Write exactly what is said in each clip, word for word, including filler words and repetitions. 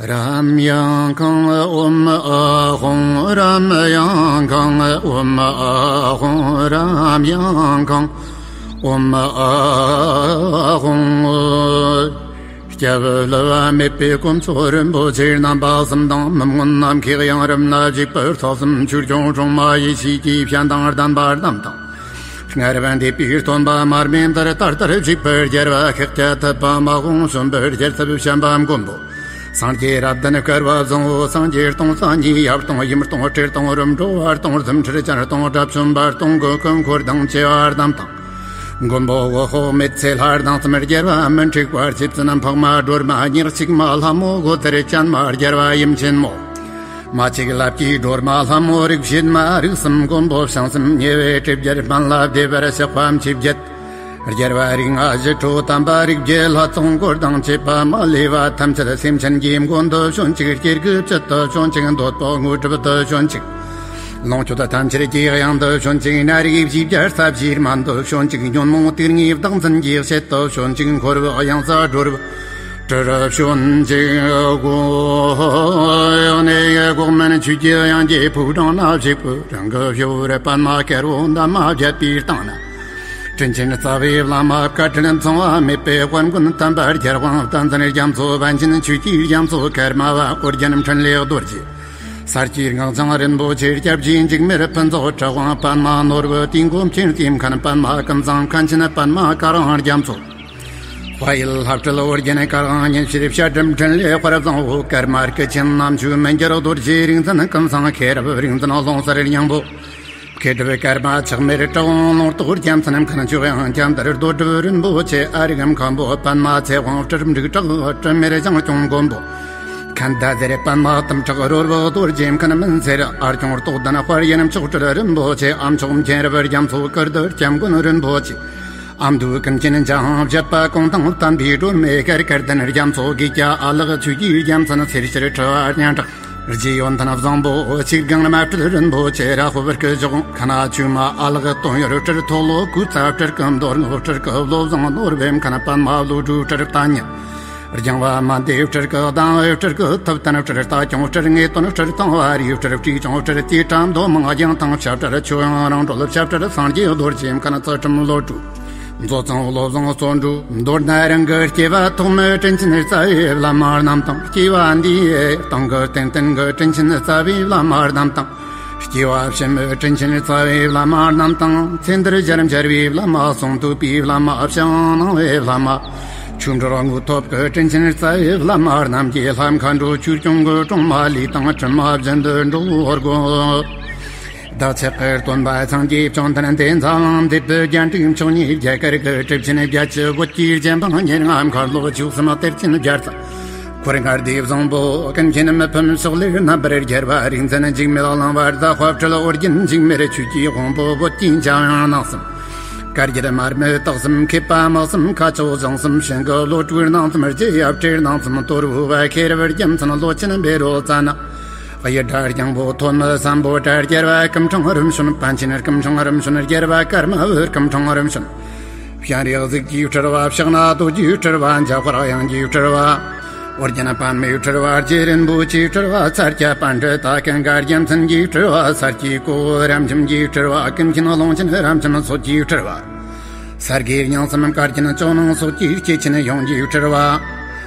རམ་ཡང་གང་ཨོམ་ཨ་ཧོང་། རམ་ཡང་གང་ཨོམ་ཨ་ཧོང་། རམ་ཡང་གང་ཨོམ་ཨ་ཧོང་། སྐྱབས་བསླུ་བ་མེད་པའི་དཀོན་མཆོག་རིན་པོ་ཆེ་རྣམ་པ་གསུམ་དང་། མི་མངོན་ནམ་མཁའི་དབྱིངས་རིམ་ལ་བཞུགས་པའི་ས་གསུམ། ཆོས་སྐྱོང་སྲུང་མ་ཡེ་ཤེས་ཀྱི་སྤྱན་དང་ལྡན་པ་རྣམས་དང་། སྔར་བས་འདས་པའི་སྟོན་པ་མར་མེ་མདའ་ལྟར་དར་བཞུགས་པའི་རྒྱལ་བ་ཤཱཀྱ་ཐུབ་པ། མ་འོངས་བྱོན་པའི་རྒྱལ་ཚབ་བྱམས་པ་མགོན་པོ། སངས་རྒྱས་རབ་བདུན་བསྐལ་པ་བཟང་པོ། སངས་རྒྱས་སྟོང་རྩ་གཉིས། ཡབ་སྟོང་། ཡུམ་སྟོང་། སྲས་སྟོང་། རིམ་གྲོ་བ་སྟོང་། རྫུ་འཕྲུལ་ཅན་སྟོང་། དགྲ་བཅོམ་པ་སྟོང་། གོ་ཀུན་འཁོར་དང་བཅས་པ་རྣམས་དང་། མགོན་པོ་འོད་དཔག་མེད་ཚེ་ལྷ་དང་གསུམ། རྒྱལ་བ་མི་འཁྲུགས་པ། རྗེ་བཙུན་འཕགས་མ་སྒྲོལ་མ། ཉག་གཅིག་མ་ལྷ་མོ། སྒོ་དེར་ཅན་མ། རྒྱལ་བ་ཡུམ་ཆེན་མོ། མ་གཅིག་ལབ་ཀྱི་སྒྲོལ་མ་ལྷ་མོ། རིགས་བཞི་མ། རིགས་གསུམ་མགོན་པོ་བྱང་སེམས། ཉེ་བའི་སྒྲིབ་བརྒྱད་སྨན་བླ་བདེ་བར་གཤེགས་པ་མཆེད་བརྒྱད། རྒྱལ་བ་རིགས་ལྔ་ཞི་ཁྲོ་དམ་པ། རིགས་བརྒྱད་ལྷ་ཚོགས་འཁོར་དང་བཅས་པ། མ་ལུས་པ་ཐམས་ཅད་སེམས་ཅན་གྱི་མགོན་དུ་བྱོན་ཅིག། སྐྱེ་དགུའི་བཅུད་དུ་བྱོན་ཅིག། འདོད་པའི་དངོས་གྲུབ་ཏུ་བྱོན་ཅིག། ལོངས་སྤྱོད་ཐམས་ཅད་ཀྱི་གཡང་དུ་བྱོན་ཅིག། ནད་རིགས་བཞིའི་རྒྱལ་ས་བཞིའི་སྨན་དུ་བྱོན་ཅིག། ཉོན་མོངས་དུག་ལྔའི་བདག་འཛིན་གྱི་གཤེད་དུ་བྱོན་ཅིག། འཁོར་བའི་གཡང་ས་སྒྲོལ་བའི་གྲུར་བྱོན་ཅིག། གོ་ནས་འགོག་མིན་ཆོས་ཀྱི་དབྱིངས་ཀྱི་ཕོ་བྲང་ན་བཞུགས་པའི་རང་གི་ཞབས་ར་པདྨ་དཀར་པོ་འདབ་མ་བརྒྱད་པའི་སྟེང་ན། དྲིན་ཆེན་རྩ་བའི་བླ་མ་བཀའ་དྲིན་མཚུངས་པ་མེད་པའི་དཔལ་མགོན་དམ་པ་རྒྱལ་དབང་བསྟན་འཛིན་རྒྱ་མཚོ། པཎ་ཆེན་ཆོས་ཀྱི་རྒྱ་མཚོ། ཀརྨ་པ་ཨོ་རྒྱན་འཕྲིན་ལས་རྡོ་རྗེ། ས་སྐྱའི་སྔགས་འཆང་རིན་པོ་ཆེ། སྐྱབས་རྗེ་འཇིགས་མེད་ཕུན་ཚོགས། གྲུབ་དབང་པདྨ་ནོར་བུ། དུས་མགོན་མཁྱེན་བརྩེ་མཁན་པདྨ་ཀུན་བཟང་། མཁན་ཆེན་པདྨ་ཀ་རང་རྒྱ་མཚོ། དཔལ་ཡུལ་ལྷ་སྤྲུལ་ཨོ་རྒྱན་ཀ་རང་ཉིན་ཕྱིར། བཤད་སྒྲུབ་འཕྲིན་ལས་དཔལ་བཟང་པོ། ཀརྨ་སྐུ་ཆེན་རྣམ་དཔྱོད་མི་འགྱུར་རྡོ་རྗེ། རིག་འཛིན་ཀུན་བཟང་མཁས་རབ་རིག་འཛིན་ཀློང་གསལ་སྙིང་པོ། མཁས་གྲུབ་ཀརྨ་ཆགས་མེད་གྲུབ་དབང་ལུང་རྟོགས་རྒྱལ་མཚན། མཁན་མཆོག་དབྱངས་འཆང་དར་རྡོ་གྲུབ་རིན་པོ་ཆེ། ཨ་རིག་མཁན་པོ་པདྨ་ཚེ་དབང་སྤྲུལ་འབྲུག་གྲགས་དྲི་མེད་ཞིང་སྐྱོང་མགོན་པོ། མཁན་ཟླ་ཟེར་པདྨ་གཏུམ་དྲག་རོལ་བུ་རྡོ་རྗེ། མཁན་མུན་སེལ་ཨ་སྐྱོང་རྟོགས་ལྡན་དཔལ་ཡུལ་མཆོག་སྤྲུལ་རིན་པོ་ཆེ། ཨ་མཆོག་མཁྱེན་རབ་རྒྱ་མཚོ། ཀིརྟི་སྐྱབས་མགོན་རིན་པོ་ཆེ། ཨ་མདོ་ཀུན་མཁྱེན་འཇམ་དབྱངས་བཞད་པ་གུང་ཐང་བསྟན་པའི་སྒྲོན་མེ། ཀར་ཀར་ལྡན་རྒྱ་མཚོ། དགེ་རྒྱ་ཨ་ལགས་ཆོས་ཀྱི་རྒྱལ་མཚན། སེར་ཕྱར་ཁྲི་བ་སྙན་གྲགས། རྗེ་ཡོན་ཏན་བཟང་པོ། ཆིག་སྒང་རྨ་སྤྲུལ་རིན་པོ་ཆེ། ར་ཧོ་བར་སྐུ་ཞོག་མཁན་ཆུ་མ་ཨ་ལགས་དོན་ཡོད་སྤྲུལ། མཐོ་ལོ་ཀུ་ཚ་སྤྲུལ་སྐུ། མདོ་སྔགས་སྤྲུལ་སྐུ། བློ་བཟང་ནོར་བུ་སྤྲུལ་སྐུ། བློ་བཟང་མ་ལུ་གྲུ་སྤྲུལ་བསྟན་ཉི། རྒྱང་བ་མ་འདས་སྤྲུལ་སྐུ། ཟླ་བའི་སྤྲུལ་སྐུ། ཐུབ་བསྟན་སྤྲུལ། རྟ་སྐྱོང་སྤྲུལ། ངེས་དོན་སྤྲུལ། ཐང་བ་རིའི་སྤྲུལ། བྲིས་ཆུང་སྤྲུལ། ལྕེ་བཀྲམ་མདོ་མང་རྒྱང་ཐང་། ཞབས་སྤྲུལ་ཆོས་དབྱིངས་རང་གྲོལ། ཞབས་སྤྲུལ་སངས་རྒྱས་རྡོ་རྗེ། མཁན་ཚུལ་ཁྲིམས་བློ་གྲོས། མཛོ་ཚང་བློ་བཟང་བརྩོན་འགྲུས། མདོར་ན་རང་གི་སྐྱེ་བ་ཐོག་མའི་དྲིན་ཆེན་རྩ་བའི་བླ་མ་རྣམས་དང་། སྐྱེ་བ་འདིའི་སྟེང་གི་ཏན་ཏན་གྱི་དྲིན་ཆེན་རྩ་བའི་བླ་མ་རྣམས་དང་། སྐྱེ་བ་ཕྱི་མའི་དྲིན་ཆེན་རྩ་བའི་བླ་མ་རྣམས་དང་། ཚེ་འདིར་ཞལ་མཇལ་བའི་བླ་མ། གསུང་ཐོས་པའི་བླ་མ། ཞིང་གནང་བའི་བླ་མ། ཆོས་འབྲེལ་དངོས་ཐོབ་ཀྱི་དྲིན་ཆེན་རྩ་བའི་བླ་མ་རྣམས་ཀྱི་ལྷ་མཁའ་འགྲོ། ཆོས་སྐྱོང་གི་སྲུང་མ་ལུས་དང་གྲིབ་མ་བཞིན་དུ་འགྲོ་བར་བསྒོམ། བདག་ཅག་གི་སྟོན་པ་སངས་རྒྱས་བཅོམ་ལྡན་འདས་འཛམ་གླིང་འདས་པའི་རྒྱན་དྲུག་མཆོག་གཉིས་རྒྱ་གར་གྱི་གྲུབ་ཆེན་བརྒྱད་ཅུ། བོད་ཀྱི་རྗེ་འབངས་ཉེར་ལྔ། མཁའ་སློབ་ཆོས་གསུམ་གཏེར་ཆེན་བརྒྱ་རྩ། འཁོར་ལྔ་སྡེ་བཟང་པོ། ཀུན་མཁྱེན་མི་ཕམ་ཕྱོགས་ལས་རྣམ་པར་རྒྱལ་བ། རིག་འཛིན་འཇིགས་མེད་གླིང་པ། རྫ་དཔལ་སྤྲུལ་ཨོ་རྒྱན་འཇིགས་མེད་ཆོས་ཀྱི་དབང་པོ། བོད་ཀྱི་འཇམ་དབྱངས་སྣང་གསུམ། བཀའ་བརྒྱུད་མར་མི་སྟག་གསུམ། མཁས་པ་དམག་གསུམ། མཁའ་སྤྱོད་ཟངས་གསུམ། ཞིང་གི་བློ་གྲོས་སྣང་གསུམ། རྗེ་ཡབ་སྲས་སྣང་གསུམ། དོལ་པོ་བ་མཁས་རབ་རྒྱལ་མཚན། ལོ་ཆེན་བཻ་རོ་ཙ་ན། གཡུ་སྒྲ་རྒྱང་པོ། ཐོན་མི་སམ་བྷོ་ཊ། རྒྱལ་བ་སྐུ་ཕྲེང་རིམ་བྱོན། པཎ་ཆེན་སྐུ་ཕྲེང་རིམ་བྱོན། རྒྱལ་བ་ཀརྨ་པའི་སྐུ་ཕྲེང་རིམ་བྱོན། སྤྱན་རས་གཟིགས་ཀྱི་སྤྲུལ་པ། ཕྱག་ན་རྡོ་རྗེའི་སྤྲུལ་པ། འཇམ་དཔལ་དབྱངས་ཀྱི་སྤྲུལ་པ། ཨོ་རྒྱན་པདྨའི་སྤྲུལ་པ། རྗེ་རིན་པོ་ཆེའི་སྤྲུལ་པ། ས་སྐྱ་པཎྜི་ཏ་ཀུན་དགའ་རྒྱལ་མཚན་གྱི་སྤྲུལ་པ། ས་སྐྱའི་སྐུ་རབ་འབྱམས་ཀྱི་སྤྲུལ་པ། ཀུན་མཁྱེན་ཀློང་ཆེན་རབ་འབྱམས་སོགས་ཀྱི་སྤྲུལ་པ། ས་དགེ་རྙིང་གསུམ་བཀའ་བརྒྱུད་ཇོ་ནང་སོགས་ཀྱི་སྐྱེས་ཆེན་ཡོངས་ཀྱི་སྤྲུལ་པ།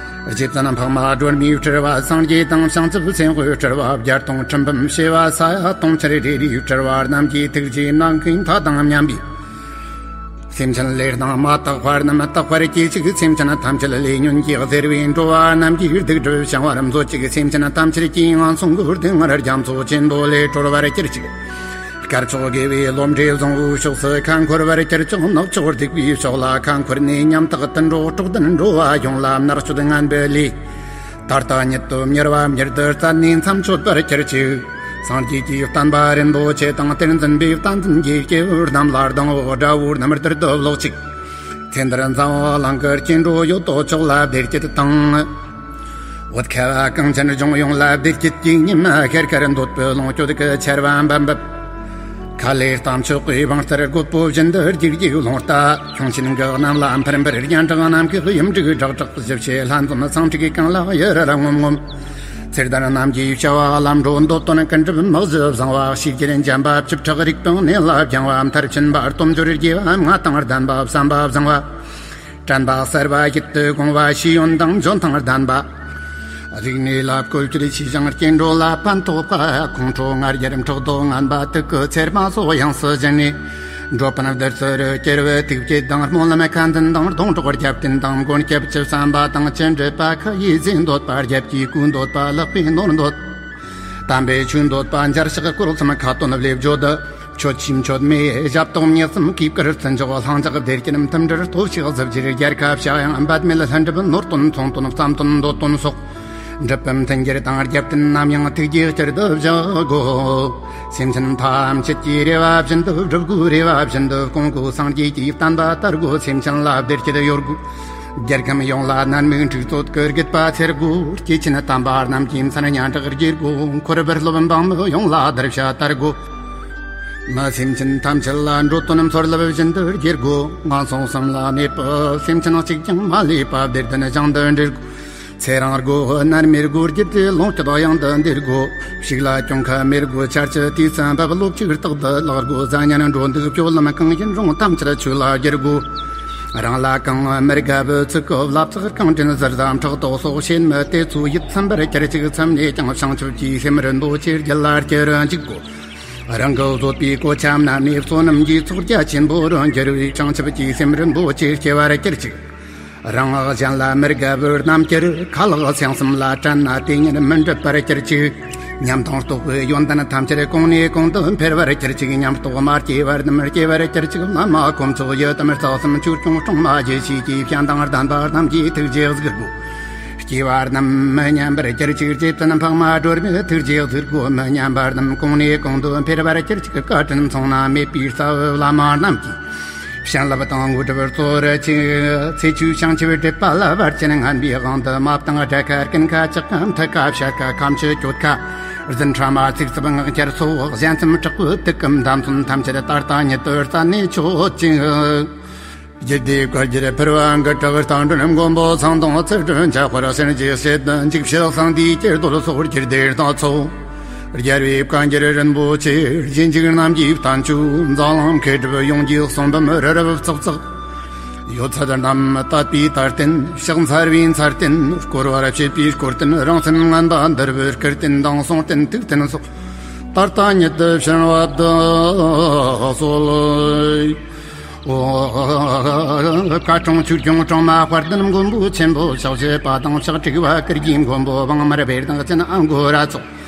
རྗེ་བཙུན་འཕགས་མ་སྒྲོལ་མའི་སྤྲུལ་པ། སངས་རྒྱས་དང་བྱང་ཆུབ་སེམས་དཔའི་སྤྲུལ་པ། བརྒྱ་སྟོང་ཁྲི་འབུམ་བྱེ་བ་ས་ཡ་སྟོང་ཕྲག་རེ་རེའི་སྤྲུལ་པ་རྣམས་ཀྱི་ཐུགས་རྗེའི་ནམ་མཁའི་མཐའ་དང་མཉམ་པའི། སེམས་ཅན་ལས་སྣང་མ་དག་པ་རྣམས་དག་པར་གྱུར་ཅིག། སེམས་ཅན་ཐམས་ཅད་ལས་ཉོན་གྱིས་གཟིར་བའི་འགྲོ་བ་རྣམས་ཀྱི་སྡིག་སྒྲིབ་བྱང་བར་མཛོད་ཅིག། སེམས་ཅན་ཐམས་ཅད་ཀྱི་ངན་སོང་གི་སྡུག་བསྔལ་རྒྱ་མཚོ་ཆེན་པོ་ལས་གྲོལ་བར་གྱུར་ཅིག། དཀར་ཕྱོགས་དགེ་བའི་བློ་འདྲེ་བཟང་པོའི་ཕྱོགས་སུ་ཁ་འཁོར་བར་གྱུར་ཅིག། ནག་ཕྱོགས་སྡིག་པའི་ཕྱོགས་ལ་ཁ་འཁོར་ནས་ཉམ་ཐག་ཏུ་འགྲོ། འགྲོགས་ལྡན་འགྲོ་བ་ཡོངས་ལ་མནར་གཅོད་ངན་པའི་ལས། ད་ལྟ་ཉིད་དུ་མྱུར་བ་མྱུར་དུ་བཙལ་ནས་མཚམས་ཆོད་པར་གྱུར་ཅིག། སངས་རྒྱས་ཀྱི་བསྟན་པ་རིན་པོ་ཆེ་དང་གཏེར་འཛིན་པའི་བསྟན་འཛིན་གྱི་སྐྱེས་བུ་རྣམས་ལ་སྡང་བའི་དགྲ་བོ་རྣམས་རྡུལ་དུ་རློག་ཅིག། ཚེ་འདིར་འཛམ་བུ་གླིང་གི་སྐྱེ་འགྲོ་ཡོད་དོ་ཅོག་ལ་བདེ་སྐྱིད་དང་། བོད་ཁ་བ་གངས་ཅན་ལྗོངས་ཡོངས་ལ་བདེ་སྐྱིད་ཀྱི་ཉི་མ་ཤར་ཁར། འདོད་པའི་ལོངས་སྤྱོད་ཀྱི་ཆར་བ་འབབ་འབབ། ཁ་ལས་རྟ་མཆོག་གི་བང་རྩལ་རྒོད་པོ་བཞིན་དུ་རྒྱུག་རྒྱུག་ལོངས་ལྟ། ཁྱུང་ཆེན་གྱི་གནམ་ལ་འཕུར་འཕུར། སྙན་གྲགས་གནམ་གྱི་གཡུ་འབྲུག་སྦྲག་སྦྲག། ཞིབ་ཕྱེ་ལྷ་འཛོམས་སེང་ཕྲུག་གི་རྐང་ལག་ཡུ་རུ་རུ་ངོམ་ངོམ། ཚེ་དར་རྣམ་རྒྱས་བྱ་བ་ལམ་འགྲོ་འདོད་དོན་ཀུན་སྒྲུབ་དམག་གཞི་བཟང་བ། ཤེས་རྒྱལ་འཇམ་པ་བཅུ་ཕྲག་རིག་སྟོང་གནས་ལ་སྦྱང་བ། མཐར་ཕྱིན་པ་སྟོབས་འབྱོར་རྒྱས་པ། མངའ་ཐང་ལྡན་པ་བསམ་པ་བཟང་བ། དྲན་པ་གསལ་བ་ཡིད་དུ་འོང་བ། ཤེས་ཡོན་དང་འཇོན་ཐང་ལྡན་པ། རིག་གནས་ལ་བཀོལ་སྤྱོད་ཤེས་ཤིང་སྐྱེ་འགྲོ་ལ་ཕན་ཐོགས་པ། ཁོང་ཁྲོ་ང་རྒྱལ་ཕྲག་དོག་ངན་པ་དུག་གི་ཚེར་མ་སོགས་ཡོངས་སུ་ཟིན་ནས། འགྲོ་ཕན་བདུད་རྩི་རུ་གྱུར་བའི་ཐུགས་བསྐྱེད་དང་སྨོན་ལམ་ཁ་འདོན་དང་སྡོང་གྲོགས་རྒྱབ་རྟེན་དང་མགོན་སྐྱབས་ཀྱི་བསམ་པ་དང་ཅི་འདྲི་པ་ཁ་ཡིས་ཟིན་འདོད་པ་རྒྱབ་ཀྱི་ཀུན་འདོད་པ་ལག་པའི་ནོར་འདོད། དམ་པའི་ཆོས་འདོད་པ་འཇར་ཞག་སྐོར་གསུམ་ཁ་ཏོན་བླེབས་བརྗོད། མཆོད་ཆེན་མཆོད་མེ་ཞབས་ཏོག་མཉེས་གསུམ་གུས་བཀུར་བརྩི་འཇོག་ལྷིང་འཇགས་བདེ་སྐྱིད་མཐུན་སྒྲིལ་སྟོབས་ཤུགས་གཟི་བརྗིད་རྒྱལ་ཁ་བྱ་ཡང་འབད་མེད་ལྷུན་གྲུབ་ནོར་དོན་ཚོང་དོན་བརྩམས་དོན་འདོད་དོན་སོགས། འགྲུབ་པའི་མཐུན་འགྱུར་དང་རྒྱབ་རྟེན་ནམ་ཡང་ཐུགས་རྗེ་བསྐྱར་དུ་བཞག་དགོས། སེམས་ཅན་ཐམས་ཅད་ཀྱི་རེ་བ་བཞིན་དུ་སྒྲུབ་དགོས། རེ་བ་བཞིན་དུ་སྐོང་དགོས། སངས་རྒྱས་ཀྱི་བསྟན་པ་དར་དགོས། སེམས་ཅན་ལ་བདེ་སྐྱིད་ཡོང་དགོས། རྒྱལ་ཁམས་ཡོངས་ལ་ནད་མུག་འཁྲུག་རྩོད་ཀྱི་རྒུད་པ་སེལ་དགོས། སྐྱེས་ཆེན་དམ་པ་རྣམས་ཀྱི་མཚན་སྙན་གྲགས་རྒྱས་དགོས། འཁོར་བར་སློབ་འབངས་མི་ཡོངས་ལ་བརྡར་ཤ་དར་དགོས། མི་སེམས་ཅན་ཐམས་ཅད་ལ་འགྲོ་དོན་འཚོ་རླབས་བཞིན་དུ་རྒྱས་དགོས། ངན་སོང་གསུམ་ལ་གནས་པའི་སེམས་ཅན་གཅིག་ཀྱང་མ་ལུས་པ་བདེ་ལྡན་ཞིང་དུ་འབྲེལ་དགོས། ཚེ་རིང་དགོས། ནད་མེད་དགོས། རྒྱུད་དེ་ལོངས་སྤྱོད་ཡང་དུ་འདིར་དགོས། ཕྱུགས་ལ་གྱོང་ཁ་མེད་དགོས། ཆར་ཆུ་དུས་སུ་འབབ། ལོ་ཕྱུགས་རྟག་ཏུ་ལེགས་དགོས། བཟང་ངན་འགྲོ་འདུག་སྤྱོད་ལམ་གང་ཡིན་རུང་ཐམས་ཅད་ཆོས་ལ་བསྒྱུར་དགོས། རང་ལ་གང་མི་དགའ་བའི་ཚིག་གི་བསླབ་ཚིག་རྐང་འདྲེན་ཟུར་ཟ་ཕྲག་དོག་སོགས་བྱེད་མི་དེ་ཚོ་ཡིད་ཚིམ་པར་གྱུར་ཅིག་ཚིམ་ནས་ཀྱང་བྱང་ཆུབ་ཀྱི་སེམས་རིན་པོ་ཆེ་རྒྱུད་ལ་སྐྱེ་རུ་འཇུག་དགོས། རང་གི་བཟོད་པའི་གོ་ཆ་མནན་ནས་བསོད་ནམས་ཀྱི་ཚོགས་རྒྱ་ཆེན་པོ་རུ་འགྱུར་བའི་བྱང་ཆུབ་ཀྱི་སེམས་རིན་པོ་ཆེ་སྐྱེ་བར་གྱུར་ཅིག་རང་གཞན་ལ་མི་དགའ་བར་རྣམ་འགྱུར། ཁ་ལག་སེམས་གསུམ་ལ་དྲན་ན་དེ་ཉིད་མི་འགྲུབ་པར་གྱུར་ཅིག་ཉམས་དང་རྟོགས་པའི་ཡོན་ཏན་ཐམས་ཅད་གོང་ནས་གོང་དུ་འཕེལ་བར་གྱུར་ཅིག་ཉམས་རྟོགས་མ་སྐྱེས་པ་རྣམས་སྐྱེ་བར་གྱུར་ཅིག་བླ་མ་དཀོན་མཆོག་ཡི་དམ་རྩ་གསུམ་ཆོས་སྐྱོང་སྲུང་མ་རྗེ་ཤེས་ཀྱི་སྤྱན་དང་ལྡན་པ་རྣམས་ཀྱིས་ཐུགས་རྗེས་གཟིགས་དགོས། སྐྱེ་བ་རྣམས་མི་ཉམས་པར་གྱུར་ཅིག་རྗེ་བཙུན་འཕགས་མ་སྒྲོལ་མའི་ཐུགས་རྗེས་གཟིགས་དགོས། མི་ཉམས་པ་རྣམས་གོང་ནས་གོང་དུ་འཕེལ་བར་གྱུར་ཅིག་བཀའ་དྲིན་མཚུངས་ན་མེད་པའི་རྩ་བའི་བླ་མ་རྣམས་ཀྱིས། བྱིན་རླབས་དང་དངོས་གྲུབ་སྩོལ་ཅིག་ཚེ་ཆོས་བྱང་ཆུབ་སྒྲུབ་པ་ལ་བར་ཆད་ངན་པའི་དབང་དུ་མ་བཏང་། དགྲ་ཁ་རྐུན་ཁ་ཇག་ཁ་མཐུ་ཁ་བཤལ་ཁ་ཁ་མཆུ་གྱོད་ཁ་རྫུན་ཕྲ་མ་ཚིག་རྩུབ་ངག་འཁྱལ་སོགས་གཞན་སེམས་དྲག་པོའི་དུག་གམ་འདམ་ཚོན་ཐམས་ཅད་ད་ལྟ་ཉིད་དུ་བཙལ་ནས་མཆོད་ཅིག་རྒྱུད་སྡེ་བཀའ་བརྒྱུད་ཕུར་བ་མགུལ་བྲག་རྟ་མགྲིན་མགོན་པོ་ཚངས་དང་ཚུལ་ཁྲིམས་འཇམ་དཔལ་སེང་གེ་སྲས་བདུན་འཇིགས་བྱེད་གསང་འདུས་སྐྱེ་རྡོར་སོགས་རྒྱུད་སྡེ་སྣ་ཚོགས། རྒྱལ་བའི་བཀའ་འགྱུར་རིན་པོ་ཆེ་རྗེས་འཇུག་རྣམས་ཀྱི་བསྟན་བཅོས་འཛམ་གླིང་མཁས་གྲུབ་ཡོངས་ཀྱི་གསུང་འབུམ་རི་རབ་ཙག་ཙག་ཡོད་ཚད་རྣམས་དད་པའི་དད་རྟེན། ཕྱག་འཚལ་བའི་འཚལ་རྟེན། བསྐོར་བར་བྱེད་པའི་བསྐོར་རྟེན། རང་སེམས་ངན་པ་འདུལ་བའི་བསྐུལ་རྟེན་དང་གསུང་རྟེན་ཐུགས་རྟེན་སོགས་ད་ལྟ་ཉིད་དུ་བྱིན་པ་དུ་གསོལ། ཨོ། བཀའ་དྲུང་ཆོས་སྐྱོང་དྲུང་མ་དཔལ་ལྡན་མགོན་པོ་ཆེན་པོ་ཕྱག་བཞི་པ་དང་ཕྱག་དྲུག་པ་ཀིར་གྱི་མགོན་པོ་དབང་མར་བེར་དང་སྤྱན་ཨ་མགོ་ར་ཚོགས།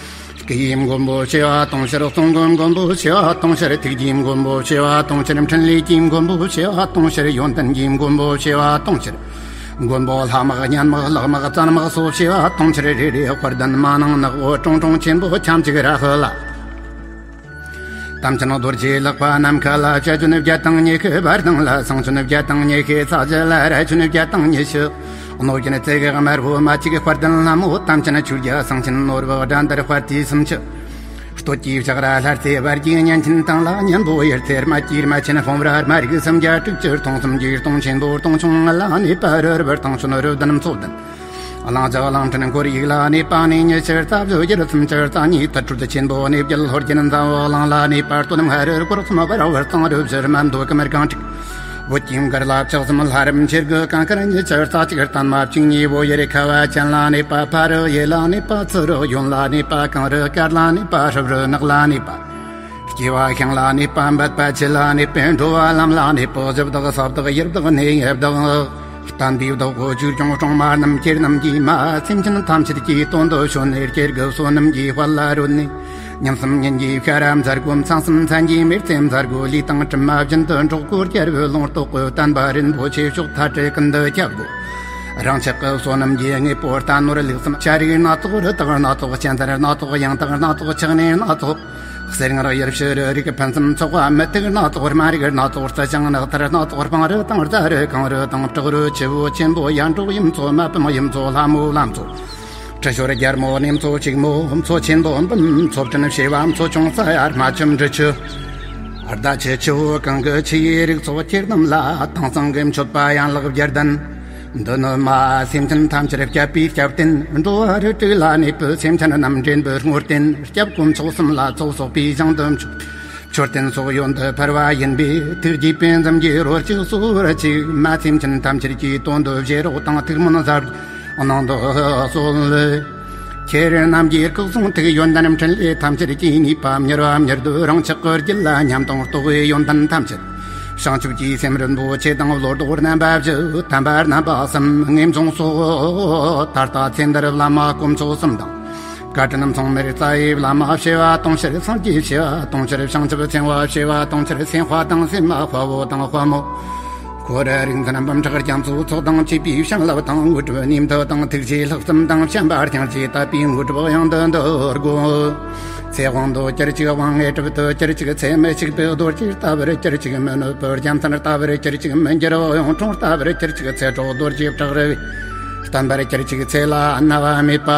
སྐུ་ཡི་མགོན་པོ་བྱེ་བ་དུང་ཕྱུར། གསུང་གི་མགོན་པོ་བྱེ་བ་དུང་ཕྱུར། ཐུགས་ཀྱི་མགོན་པོ་བྱེ་བ་དུང་ཕྱུར། འཕྲིན་ལས་ཀྱི་མགོན་པོ་བྱེ་བ་དུང་ཕྱུར། ཡོན་ཏན་གྱི་མགོན་པོ་བྱེ་བ་དུང་ཕྱུར། མགོན་པོ་ལྷ་དམག་གཉན་དམག་ལག་དམག་བཙན་དམག་སོགས་བྱེ་བ་དུང་ཕྱུར་རེ་རེ་དཔལ་ལྡན་མ་ནིང་ནག་པོ་ཀྲུང་ཀྲུང་ཆེན་པོ་ཁྱམས་གཅིག་ར་ཧི་ལ། དམ་ཅན་རྡོ་རྗེ་ལག་པ་ནམ་མཁའ་ལ། བྱ་ཆུན་བརྒྱ་དང་ཉི་ཤུ་བར་སྣང་ལ། སེང་ཆུན་བརྒྱ་དང་ཉི་ཤུ་ཚ་ཞལ་ལ། ར་ཆུན་བརྒྱ་དང་ཉི་ཤུ་གནོད་སྦྱིན་རྩེ་གེ་དམར་པོ་མ་གཅིག་དཔལ་ལྡན་ལྷ་མོ་དམ་ཅན་ཆོས་རྒྱལ་གསང་ཆེན་ནོར་བུ་དགྲ་འདུལ་དཔལ་དུས་སུམ་ཅུ། སྟོད་ཀྱི་བྱ་ར་ལྷ་རྩེ་བར་གྱི་གཉན་ཆེན་ཐང་ལ། གཉན་པོ་གཡུ་རྩེ་རྨ་གྱི་རྨ་ཆེན་ཕོང་བུ་ར་རྨ་རིགས་སུམ་བརྒྱ་དྲུག་ཅུ། སྟོང་གསུམ་གྱི་སྟོང་ཆེན་པོ་སྟོང་ཆུང་ལ་གནས་པ་རི་རབ་སྟེང་ཆེན་རི་བདུན་མཚོ་བདུན། གླིང་བཞི་གླིང་ཕྲན་ཁོར་ཡུག་ལ་གནས་པ་གནས་ཉི་ཤུ་རྩ་བཞི་ཡུལ་སུམ་ཅུ་རྩ་གཉིས། ཐུར་གྲོལ་ཆེན་པོ་གནས་བརྒྱད་ལྷོ་རྒྱལ་འཛམ་བུ་གླིང་ལ་གནས་པ། སྟོད་ནམ་ཧ་རི་སྐོར་གསུམ་བར་བར་སྟོང་རི་བཞི་རྨ་མདོ་ཀུ་མར་སྒང་དྲུག་བོད་ཀྱི་མགར་ལ་ཕྱག་གསུམ་ལྷ་རབ་འཆེར་དགུ། གངས་དཀར་ཉི་ཤུ་རྩ་གཅིག་བརྟན་མ་བཅུ་གཉིས། བོད་ཡུལ་ཁ་བ་ཅན་ལ་གནས་པ། ཕ་རི་ཡུལ་ལ་གནས་པ། ཚུ་རི་གཡོན་ལ་གནས་པ། གངས་རི་དཀར་ལ་གནས་པ། ཧྲིབ་རི་ནག་ལ་གནས་པ། སྐྱེ་བ་ཤིང་ལ་གནས་པ། འབད་པ་ཆུ་ལ་གནས་པས། འགྲོ་བ་ལམ་ལ་གནས་པ། གཞི་བདག་ས་བདག་ཡུལ་བདག་གནས་ཡུལ་བདག་བསྟན་པའི་བདག་པོ་ཆོས་སྐྱོང་སྲུང་མ་རྣམས་ཁྱེད་རྣམས་ཀྱིས་མ་སེམས་ཅན་ཐམས་ཅད་ཀྱི་དོན་དུ་བྱོན་ནས་སྐྱེ་དགུ་བསོད་ནམས་ཀྱི་དཔལ་ལ་རོལ་ནས། ཉིན་གསུམ་ཉིན་གྱི་ཤ་ར་མཛད་སྒོ། མཚན་གསུམ་མཚན་གྱི་མེལ་ཚེ་མཛད་སྒོ། ལུས་དང་གྲིབ་མ་བཞིན་དུ་འགྲོགས་སྒོ། རྒྱལ་བའི་ལུང་རྟོགས་ཀྱི་བསྟན་པ་རིན་པོ་ཆེ་ཕྱོགས་མཐའ་བྲལ་ཀུན་ཏུ་ཁྱབ་དགོས། རང་ཅག་གི་བསོད་ནམས་ཀྱི་དངོས་པོ་རྟ་ནོར་ལུག་གསུམ། བྱ་རིགས་སྣ་ཚོགས། རི་དྭགས་སྣ་ཚོགས། གཅན་གཟན་སྣ་ཚོགས། ཡང་དག་སྣ་ཚོགས། ཆགས་གནས་སྣ་ཚོགས། གསེར་དངུལ་གཡུ་བྱུ་རུ་རིགས་ཕུན་སུམ་ཚོགས་པ། མི་ཐུག་སྣ་ཚོགས། སྨན་རིགས་སྣ་ཚོགས། རྩི་ཤིང་ནགས་ཚལ་སྣ་ཚོགས། སྤང་རི་དང་རྫ་རི་གངས་རི་དང་། བྲག་རི་ཆུ་བོ་ཆེན་པོ། ཡར་འབྲོག་གཡུ་མཚོ། རྨ་བུམ་གཡུ་མཚོ། ལྷ་མོ་ལྷ་མཚོ། ཁྲི་ཤོར་རྒྱལ་མོ་གནས་མཚོ་ཕྱུག་མོ། མཚོ་ཆེན་པོ་འབུམ། མཚོ་སྤྲིན་བྱེ་བ། མཚོ་ཆུང་ས་ཡ། རྨ་ཆུ་འབྲི་ཆུ། རྡ་ཆུ་ཆུ་བོ་གངས་ཀྱི་ཆུ་ཡི་རིགས་ཚོགས། ཁྱེད་རྣམས་ལ་དྭངས་གཙང་གི་མཆོད་པ་ཡན་ལག་བརྒྱད་ལྡན། འདི་ནི་མ་སེམས་ཅན་ཐམས་ཅད་བསྐྱབ་པའི་སྐྱབས་རྟེན། འགྲོ་བ་རིགས་དྲུག་ལ་གནས་པའི་སེམས་ཅན་རྣམས་འདྲེན་པའི་རྔོ་རྟེན། སྐྱབས་དཀོན་མཆོག་གསུམ་ལ་ཚོགས་གསོག་པའི་ཞིང་དུ་མཆོད་རྟེན་སོགས་ཡོན་ཏུ་ཕུལ་བ་ཡིན་པས། ཐུགས་དགྱེས་པའི་འཛུམ་གྱིས་རོལ་ཅིག་གསོལ་ཅིག་མ་སེམས་ཅན་ཐམས་ཅད་ཀྱི་དོན་དུ་བཞེས་རོགས་དང་། ཐུགས་སྨོན་ཟབ་གནང་དུ་གསོལ། ཁྱེད་རྣམས་ཀྱི་སྐུ་གསུང་ཐུགས་ཡོན་ཏན་འཕྲིན་ལས་ཐམས་ཅད་ཀྱིས་ནུས་པ་མྱུར་བ་མྱུར་དུ་རང་ཅག་གི་རྒྱུད་ལ་ཉམས་དང་རྟོགས་པའི་ཡོན་ཏན་ཐམས་ཅད། བྱང་ཆུབ་ཀྱི་སེམས་རིན་པོ་ཆེ་དང་བློ་ལྡོག་རྣམ་པ་བཞི། དམ་པ་རྣམ་པ་གསུམ་ངེས་འབྱུང་སོགས། ད་ལྟ་ཚེ་འདིར་བླ་མ་དཀོན་མཆོག་གསུམ་དང་། བཀའ་དྲིན་མཚུངས་མེད་རྩ་བའི་བླ་མ་བྱེ་བ་དུང་ཕྱུར། སངས་རྒྱས་བྱེ་བ་དུང་ཕྱུར། བྱང་ཆུབ་སེམས་དཔའ་བྱེ་བ་དུང་ཕྱུར། སེམས་དཔའ་དང་སེམས་མ། དཔའ་བོ་དང་དཔའ་མོ། འཁོར་རིག་འཛིན་འབུམ་ཕྲག་རྒྱ་མཚོའི་ཚོགས་དང་བཅས་པའི་བྱིན་རླབས་དང་དངོས་གྲུབ་ནུས་མཐུ་དང་ཐུགས་རྗེའི་ལྷག་བསམ་དང་བྱམས་པ་སྙིང་རྗེ་དད་པའི་དངོས་གྲུབ་ཡོངས་དུ་འདུ་དགོས། ཚེ་དབང་དུ་གྱུར་ཅིག་དབང་ངེས་གྲུབ་ཏུ་གྱུར་ཅིག་ཚེ་མི་ཤིགས་པའི་རྡོ་རྗེ་ལྟ་བུར་གྱུར་ཅིག་མི་ནུབ་པའི་རྒྱལ་མཚན་ལྟ་བུར་གྱུར་ཅིག་མི་འགྱུར་བའི་གཡུང་དྲུང་ལྟ་བུར་གྱུར་ཅིག་ཚེ་སྲོག་རྡོ་རྗེ་བྲག་རི་བས་བརྟན་པར་གྱུར་ཅིག་ཚེ་ལ་གནས་པ་མེད་པ།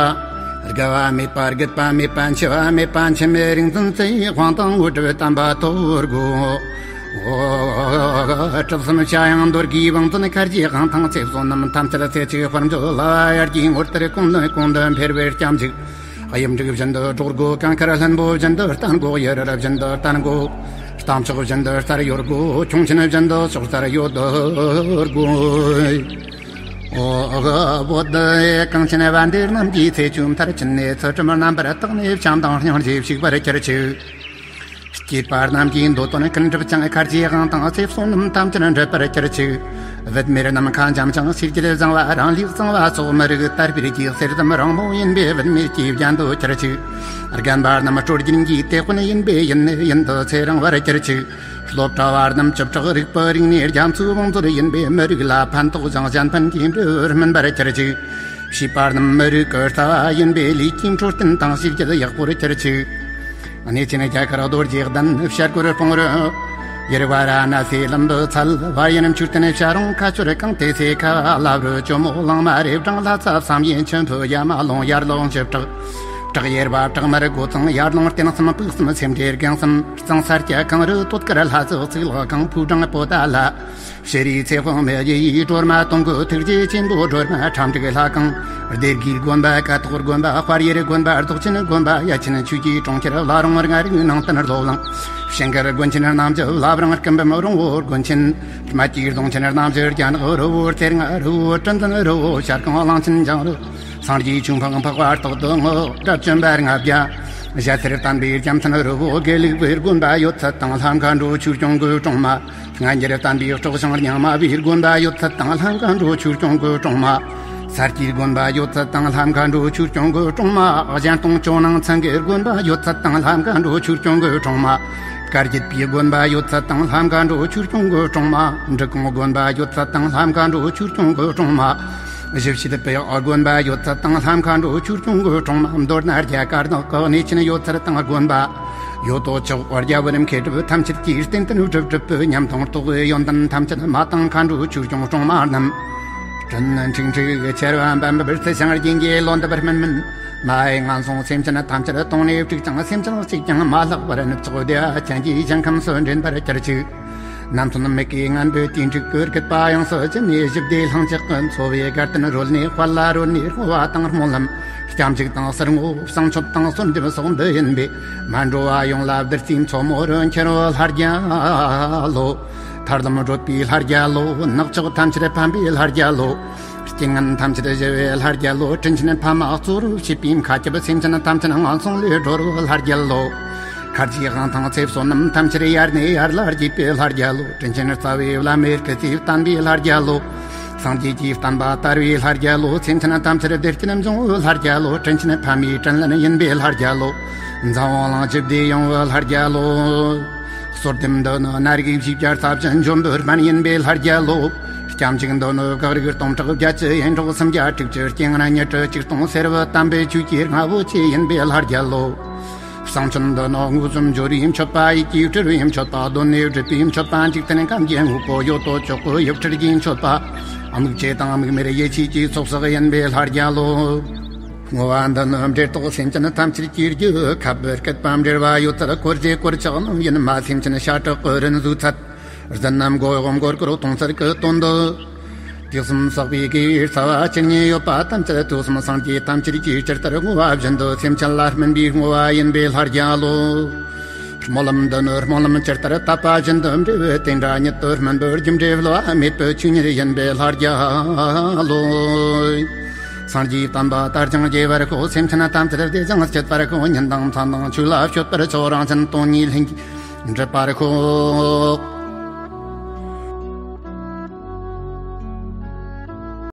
རྒ་བ་མེད་པ། རྒུད་པ་མེད་པ། འཆི་བ་མེད་པ། འཆི་མེད་རིག་འཛིན་ཚེ་ཡི་དབང་དང་དངོས་གྲུབ་དམ་པ་ཐོབ་དགོས། ཨོ། གྲུབ་གསུམ་བྱ་ཡང་འདོར་གྱི་བང་བཙན་ཁར་གྱི་དབང་ཐང་ཚེ་བསོད་ནམས་ཐམས་ཅད་ཚེ་གཅིག་དཔལ་འབྱོར་ལ་ཡར་གྱི་ངོར་ལྟར་གོང་ནས་གོང་དུ་འཕེལ་བའི་སྐྱབས་འཇུག་གཡུ་འབྲུག་བཞིན་དུ་སྒྲོག་དགོས། གངས་དཀར་ལྷུན་པོ་བཞིན་དུ་བརྟན་དགོས། ཡུལ་རབ་བཞིན་དུ་བརྟན་དགོས། རྟ་མཆོག་བཞིན་དུ་རྩལ་ཡོད་དགོས། ཁྱུང་ཆེན་བཞིན་དུ་ཕྱོགས་རྩལ་ཡོད་དགོས། ཨོ། བོད་གངས་ཅན་བན་དེ་རྣམས་ཀྱི་ཚེ་ཆུ་མཐར་ཕྱིན་ནས། ཚུལ་ཁྲིམས་རྣམ་པར་དག་ནས་བྱམས་དང་སྙིང་རྗེ་ཞིག་པར་གྱུར་ཅིག་སྐྱེས་པ་རྣམས་ཀྱི་འདོད་དོན་ཀུན་འགྲུབ་ཅིང་། ཁར་གྱི་དབང་ཐང་ཚེ་བསོད་ནམས་ཐམས་ཅད་འགྲུབ་པར་གྱུར་ཅིག་བུད་མེད་རྣམས་ཁ་འཇམ་ཞིང་ཤེས་རྒྱུད་བཟང་བ། རང་ལུས་གཙང་བ་སོགས་མི་རིགས་དར་སྤེལ་གྱི་གསེར་ཟམ་རིང་མོ་ཡིན་པས། བུད་མེད་ཀྱི་རྒྱན་དུ་གྱུར་ཅིག་རྒན་པ་རྣམས་སྲོལ་རྒྱུན་གྱི་དེད་དཔོན་ཡིན་པས། ཡུན་ནས་ཡུན་དུ་ཚེ་རིང་བར་གྱུར་ཅིག་སློབ་གྲྭ་བ་རྣམས་བཅུ་ཕྲག་རིག་པའི་རིག་གནས་རྒྱ་མཚོའི་བང་མཛོད་ཡིན་པས། མི་རིགས་ལ་ཕན་ཐོགས་ཤིང་གཞན་ཕན་གྱི་འབྲས་བུར་སྨིན་པར་གྱུར་ཅིག་བྱིས་པ་རྣམས་མི་རིགས་ཀྱི་རྩ་བ་ཡིན་པས། ལུས་ཀྱི་འཕྲོད་བསྟེན་དང་ཤེས་རྒྱུད་ཡག་པོར་གྱུར་ཅིག་གནས་ཆེན་རྒྱ་གར་རྡོ་རྗེ་གདན། བྱ་རྒོད་སྤུངས་རི། ཡུར་བ་ར་ཎ་སི་ལམ་བུ་ཚལ། བར་ཡན་མཆོད་རྟེན་བྱ་རུང་ཁ་ཆུར་གངས་ཏི་སེ་ཁ། ལ་རུ་ཇོ་མོ་གླང་མ་རི། བྲང་ལྷ་ཚ་བསམ་ཡས་མཆིམས་ཕུ་ཡ་མ་ལུང་ཡར་ལུང་བཅུ་ཕྲག་བྲག་ཡེར་བ་བྲག་དམར་སྒོ་ཚང་ཡར་ལུང་རྟེན་གསུམ་སྤུག་གསུམ་སེམས་འདྲེ་རྒན་གསུམ་གཙང་ས་སྐྱ་གངས་རི་སྟོད་དཀར་ལྷ་ཚོགས་གཙུག་ལག་ཁང་ཕོ་བྲང་པོ་ཏཱ་ལ། ཤེས་རིག་ཚེ་དཔག་མེད་ཡི་སྒྲོལ་མ་དུང་གི་ཐུགས་རྗེ་ཆེན་པོ་སྒྲོལ་མ་ཁྲ་འབྲུག་ལྷ་ཁང་། སྡེ་དགེའི་དགོན་པ། ཀ་ཐོག་དགོན་པ། དཔལ་ཡུལ་དགོན་པ། རྫོགས་ཆེན་དགོན་པ། ཡ་ཆེན་ཆོས་ཀྱི་གྲོང་ཁྱེར་བླ་རུང་ལྔ་རིག་ནང་བསྟན་སློབ་གླིང་། ཞིང་སྒར་དགོན་ཆེན་རྣམ་བཞི། བླ་བྲང་སྐུ་འབུམ་རོང་བོ་དགོན་ཆེན། སྨད་ཀྱི་རྫོང་ཆེན་རྣམ་བཞི། རྒྱ་ནག་རི་བོ་གཏེར་ལྔ་རི་བོ་གྲུ་འཛིན་རི་བོ་ཤར་གངས་གླང་ཆེན་ལྗང་རི། སངས་རྒྱས་ཆོས་འཕགས་འཕགས་པ་རྟག་ཏུ་ངུ་སྒྲ་བཅོམ་པ་ལྔ་བརྒྱ། ཞྭ་སེར་བསྟན་པའི་རྒྱལ་མཚན་རི་བོ་དགེ་ལུགས་པའི་དགོན་པ་ཡོད་ཚད་དང་། ལྷ་མཁའ་འགྲོ་ཆོས་སྐྱོང་གི་སྲུང་མ། སྔ་འགྱུར་བསྟན་པའི་སྲོག་ཤིང་རྙིང་མ་བའི་དགོན་པ་ཡོད་ཚད་དང་། ལྷ་མཁའ་འགྲོ་ཆོས་སྐྱོང་གི་སྲུང་མ། ས་སྐྱའི་དགོན་པ་ཡོད་ཚད་དང་། ལྷ་མཁའ་འགྲོ་ཆོས་སྐྱོང་གི་སྲུང་མ། གཞན་སྟོང་ཇོ་ནང་ཚང་གི་དགོན་པ་ཡོད་ཚད་དང་། ལྷ་མཁའ་འགྲོ་ཆོས་སྐྱོང་གི་སྲུང་མ། བཀའ་བརྒྱུད་པའི་དགོན་པ་ཡོད་ཚད་དང་། ལྷ་མཁའ་འགྲོ་ཆོས་སྐྱོང་གི་སྲུང་མ། འབྲི་གུང་དགོན་པ་ཡོད་ཚད་དང་། ལྷ་མཁའ་འགྲོ་ཆོས་སྐྱོང་གི་སྲུང་མ། གཞིས་བྱེས་པའི་དགོན་པ་ཡོད་ཚད་དང་། ལྷ་མཁའ་འགྲོ་ཆོས་སྐྱོང་གི་སྲུང་མ། མདོར་ན་རྒྱ་གར་ནག་གི་གནས་ཆེན་ཡོད་ཚད་དང་། དགོན་པ་ཡོད་དོ་ཅོག་རྒྱལ་བུ་རིམ་མཁས་གྲུབ་ཐམས་ཅད་ཀྱིས་རྟེན་བསྟེན་སྒྲུབ་སྒྲུབ་པའི་ཉམས་དང་རྟོགས་ཡོན་ཏན་ཐམས་ཅད་མ་དང་། མཁའ་འགྲོ་ཆོས་སྐྱོང་སྲུང་མ་རྣམས་དྲིན་འཁྲིགས་འཁྲིགས་ཆེར་བ་འབབ་འབབ་རྩི་ཤིང་རྒྱན་གྱིས་ལོ་འདབ་སྨིན་སྨིན། མ་ཧེ་ངན་སོང་སེམས་ཅན་ཐམས་ཅད་དོང་ནས་བཀྲུས་ཀྱང་། སེམས་ཅན་གཅིག་ཀྱང་མ་ལྷག་པར་ནུབ་ཕྱོགས་བདེ་བ་ཅན་གྱི་ཞིང་ཁམས་སུ་འདྲེན་པར་གྱུར་ཅིག་ནམ་མཚོན་མིག་གིས་ངན་པའི་དུས་འཁྲུག་གི་རྒུད་པ་ཡོངས་སུ་ཇི་ནས་ཞི་བདེ་ལྷིང་འཇགས་ཀྱི་འཚོ་བའི་དགའ་སྟོན་རོལ་ནས། དཔལ་ལ་རོལ་ནས་བསྔོ་བ་དང་སྨོན་ལམ། སྐྱབས་འཇུག་དང་ཟུར་ངོ་། བསང་མཆོད་དང་གསོལ་འདེབས་སོགས་འདི་ཡིན་པས། མ་འགྲོ་བ་ཡོངས་ལ་བདུད་རྩིའི་མཚོ་མོར་འཁྱིལ་བའི་ལྷ་རྒྱལ་ལོ། ཐར་ལམ་བགྲོད་པའི་ལྷ་རྒྱལ་ལོ། ནག་ཕྱོགས་ཐམས་ཅད་ཕམ་པའི་ལྷ་རྒྱལ་ལོ། རྐྱེན་ངན་ཐམས་ཅད་ཞི་བའི་ལྷ་རྒྱལ་ལོ། དྲིན་ཆེན་ཕ་མ་གཙོ་བོར་བྱས་པའི་མཁའ་ཁྱབ་སེམས་ཅན་ཐམས་ཅད་ངན་སོང་ལས་སྒྲོལ་བའི་ལྷ་རྒྱལ་ལོ། ཁར་གྱི་དབང་ཐང་ཚེ་བསོད་ནམས་ཐམས་ཅད་ཡར་ནས་ཡར་ལ་རྒྱས་པའི་ལྷ་རྒྱལ་ལོ། དྲིན་ཆེན་རྩ་བའི་བླ་མའི་སྐུ་ཚེ་བརྟན་པའི་ལྷ་རྒྱལ་ལོ། སངས་རྒྱས་ཀྱི་བསྟན་པ་དར་བའི་ལྷ་རྒྱལ་ལོ། སེམས་ཅན་ཐམས་ཅད་བདེ་སྐྱིད་འབྱུང་བའི་ལྷ་རྒྱལ་ལོ། དྲིན་ཆེན་ཕ་མའི་དྲིན་ལན་ཡིན་པའི་ལྷ་རྒྱལ་ལོ། འཛམ་བུ་གླིང་ཞི་བདེ་ཡོང་བའི་ལྷ་རྒྱལ་ལོ། གསོལ་འདེབས་འདི་ནི་ནད་རིགས་བཞི་བརྒྱ་རྩ་བཞི་འཇོམས་པའི་སྨན་ཡིན་པའི་ལྷ་རྒྱལ་ལོ། སྐྱབས་འཇུག་འདི་ནི་བགེགས་རིགས་སྟོང་ཕྲག་བརྒྱད་ཅུ་ཡེ་འབྲོག་སུམ་བརྒྱ་དྲུག་ཅུ་རྐྱེན་ངན་ཉི་ཁྲི་གཅིག་སྟོང་སེལ་བའི་དམ་པའི་ཆོས་ཀྱི་རྔ་བོ་ཆེ་ཡིན་པའི་ལྷ་རྒྱལ་ལོ། གསང་མཆོད་འདི་ནི་དངོས་སུ་འབྱོར་བའི་མཆོད་པ། ཡིད་ཀྱིས་སྤྲུལ་བའི་མཆོད་པ། གདོད་ནས་སྒྲུབ་པའི་མཆོད་པ། འཇིག་རྟེན་ཁམས་ཀྱི་དངོས་པོ་ཡོད་དོ་ཅོག་གི་ཡུལ་ཁྲིར་གྱི་མཆོད་པ། དམིགས་བཅས་དང་དམིགས་མེད་ཡིད་ཆེས་ཀྱི་ཚོགས་བསགས་ཡིན་པའི་ལྷ་རྒྱལ་ལོ། བསྔོ་བ་འདི་ནི་འབྲེལ་ཐོགས་སེམས་ཅན་ཐམས་ཅད་ཀྱི་རྒྱུད་ཁ་བུར་སྐད་པ་འབྲེལ་བ་ཡོད་ཚད་འཁོར་བཅས་བསྐོར་ཆགས་ནང་ཡིན། མ་སེམས་ཅན་ཤ་ཁྲག་གི་རིན་བཟོའི་ཚད། བཟུད་ནམ་མགོ་གཡོག་མགོ་སྐོར་གཏོང་ཚད་ཀྱི་དོན་དུ། དུས་གསུམ་བསགས་པའི་དགེ་བའི་རྩ་བ་ཇི་སྙེད་ཡོད་པ་ཐམས་ཅད་དུས་གསུམ་སངས་རྒྱས་ཐམས་ཅད་ཀྱིས་ཇི་ལྟར་བསྔོ་བ་བཞིན་དུ་སེམས་ཅན་ལ་སྨིན་པའི་བསྔོ་བ་ཡིན་པས་ལྷར་བརྒྱ་ལོ། སྨོན་ལམ་འདི་ནི་སྨོན་ལམ་ཇི་ལྟར་བཏབ་པ་བཞིན་དུ་འབྲས་བུ་དེ་འདྲ་ཉིད་དུ་སྨིན་པར་རྒྱུ་འབྲས་བསླུ་བ་མེད་པའི་ཆོས་ཉིད་ཡིན་པས་ལྷར་བརྒྱ་ལོ། སངས་རྒྱས་བསྟན་པ་དར་ཞིང་རྒྱས་པར་ཤོག་སེམས་ཅན་ཐམས་ཅད་བདེ་ཞིང་སྐྱིད་པར་ཤོག་ཉིན་དང་མཚན་དང་ཆོས་ལ་སྤྱོད་པར་ཤོག་རང་གཞན་དོན་གཉིས་ལྷུན་གྱིས་འགྲུབ་པར་ཤོག